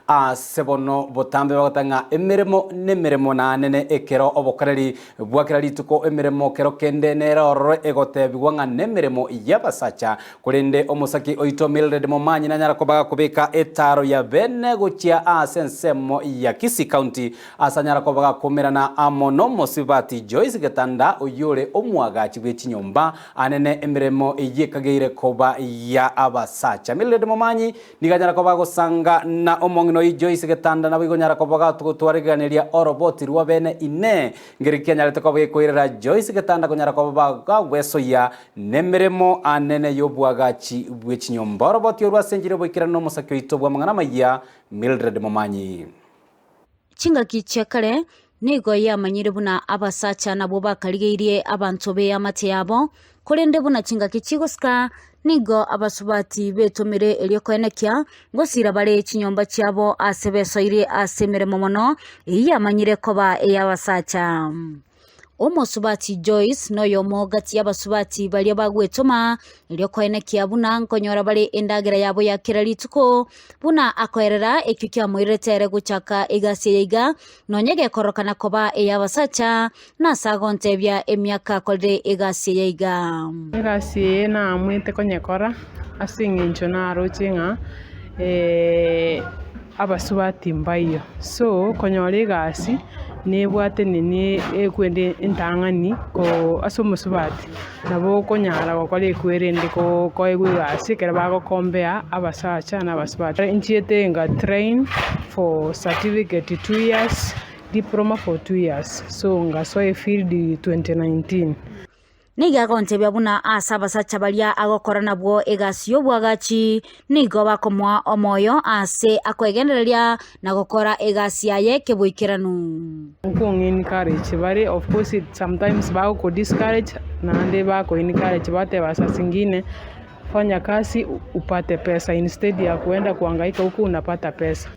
Ase bono botambe bagoteba ng'a emeremo nemeremo naanene ekero obokoreri bwa kera rituko emeremo kero kende nere ororo egotebigwa ng'a nemeremo y'abasacha. Korende omosaki oito Mildred Momanyi nanyara koba gakobeka etaaro ya bene gochia ase ensemo ya Kisii County ase anyara koba gakomerana amo nomosibati Joyce Getanda oyio ore omwagachi bwe chinyomba anene emeremo eyio ekageire koba ya abasacha. Mildred Momanyi Nigo anyara koba agosanga na omong'ina oyio Joyce Getanda naboigo onyara koba gotwareganeria oroboti rwa bene inee. Ngeri ki anyarete koba gekoirera Joyce Getanda konyara koba bagwesoyia nemeremo anene y'obwagachi bwe chinyomba. Oroboti orwo ase enchera y'oboikeranu nomosaki oito bw'amang'ana amayia Mildred Momanyi. Chingaki chia kare nigo yamanyire buna abasacha nabwo bakarigeirie abanto b'eamate yabo, korende buna chingaki chigosika nigo abasubati betomire erio koenekia ngosira bare chinyomba chiabo ase besoirie ase emeremo mono, eyio yamanyire koba ey'abasacha. Omosubati Joyce noyomo gati y'abasubati baria bagwetoma, erio koenekia buna nkonyora bare endagera yabo ya kera rituko, buna akoerera ekio kiamoirerete ere gochaka egasi eye iga, nonya gekorokana koba ey'abasacha, nase agontebia emiaka akorire egasi eye iga. Egasi eye naamwete konyekora ase eng'encho naroche ng'a abasubati mbaiyo, so konyora egasi nebwate nini ekwende entang'ani ko ase omosubati nabo okonyara gokora ekwerende ko koegwa egasi ekero bagokombea abasacha na abasubati. Nchiete nga train for certificate 2 years, diploma for 2 years, so ngasoa efield 2019. Nigo agontebia buna ase abasacha baria agokora nabwo egasi y'obwagachi, nigo bakomoa omoyo ase akoegendereria na gokora egasi yaye keboikeranu. Nkong'a encourage bare of course sometimes bagoko discourage naende bako encourage bateba saa zingine fanya kazi upate pesa instead ya kuenda kuhangaika huku unapata pesa.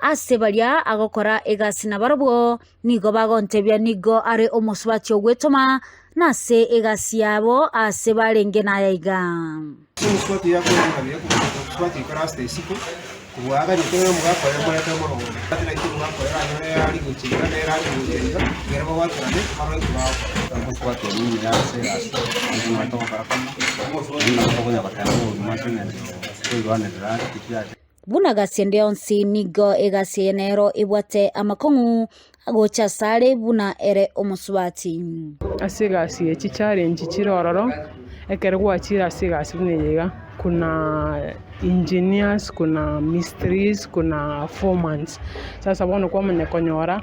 Ase baria agokora egasi nabarabwo nigo bagontebia nigo are omosubati ogwetoma, na ase egasi yabo aase barenge naya iga. Omosubati oyo akoirana buya kobua omosubati oikare ase isiko, kobua aganyete ng'a omogaka oye amorete amorogoro. Ati naki omogaka oye aranyore are gocha iga nere are gocha iga, ekero babwaterane barore eki bagokora. Omosubati oyo nomuya ase egasi, naende nabo togokora komo, naende nabo tokonya goteba obogima ase eng'encho toirwanerera are tichiacha. Buna gasi ende yonsi nigo egasi eye nero ebwate amakong'u agocha asare buna ere omosubati. Ase egasi eye chichallenge chire ororo, ekero gwachire ase egasi buna eye iga, kuna engineers, kuna mistries, kuna foremans. Sasa bono kwamanya konyora.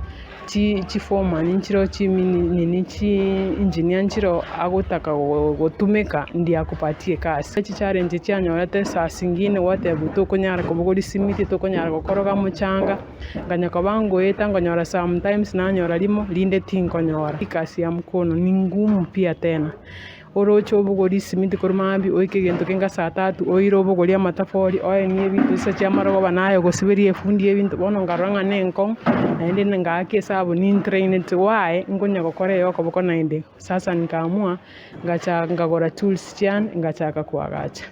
Chiforeman nchireo nini chiengineer nchireo agotaka gotumeka ndiye akupatie egasi. Chichallenge chianyorete saa zingine gwatebiwa tokonyara kobogoria simiti, tokonyara gokoroga omochanga, nkanya koba ngoeta nkonyora sometimes nanyora rimo rinde tinkonyora. Egasi ya mkono ni ngumu pia tena. Oroche obogorie esimiti korwa mambia oike egento kenge saa tatu oire obogorie amatafori oenie ebinto chinsa chia amarogoba naye ogosiberia efundi ebinto bono nkarora ng'a nenkong'u naende ngaaka esabu nintraineti why nkonya gokora eye okoboko naende sasa nkaamua ngacha nkagora tools chiane ngachaka koagacha.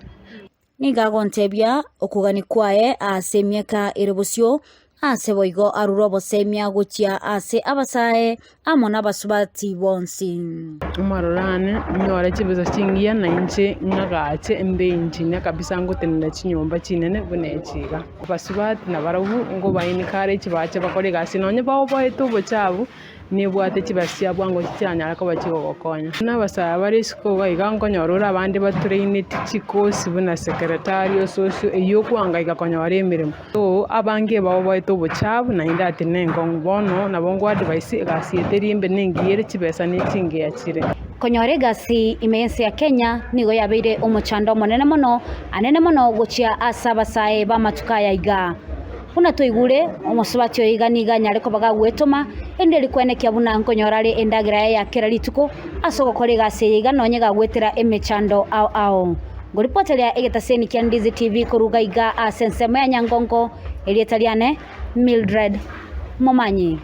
Nigo agontebia okogania kwaye ase emiaka ere bosio, ase boigo arure obosemia gochia ase abasae amo nabasubati bonsi. Amaroro ane nyore chibesa chingiya na inche ng'agache mbe engineer kabisa ngotenena chinyomba chinene buna echi iga. Abasubati nabarabwo ngoba encourage bache bakore egasi nonye baoboete obochafu. Nebwate chibesa chia bwango chichiranyare koba chigogokonya. Buna abasae bare isiko iga iga nkonyora ore abande batraineti chikosi buna secretarial, social, eyio okwangaika konyora emeremo. So abange baoboete obochafu naende ati nenkong'u bono nabo nko advise egasi eye teri embe nengiya ere chibesa nechingiya chire. Konyora egasi ime y'ense ya Kenya nigo yabeire omochando omonene mono, anene mono gochia ase abasae b'amatuko aya iga. Buna twaigure, omosubati oyo iga nigo anyare koba gagwetoma, erinde rikwenekia buna nkonyora are endagera yaye ya kera rituko ase ogokora egasi eye iga nonye gagwetera emechando ao ao. Ngoripoteria egetaseni kia Ndizi TV korwa iga iga ase ensemo ya Nyangongo, erieta riane Mildred Momanyi.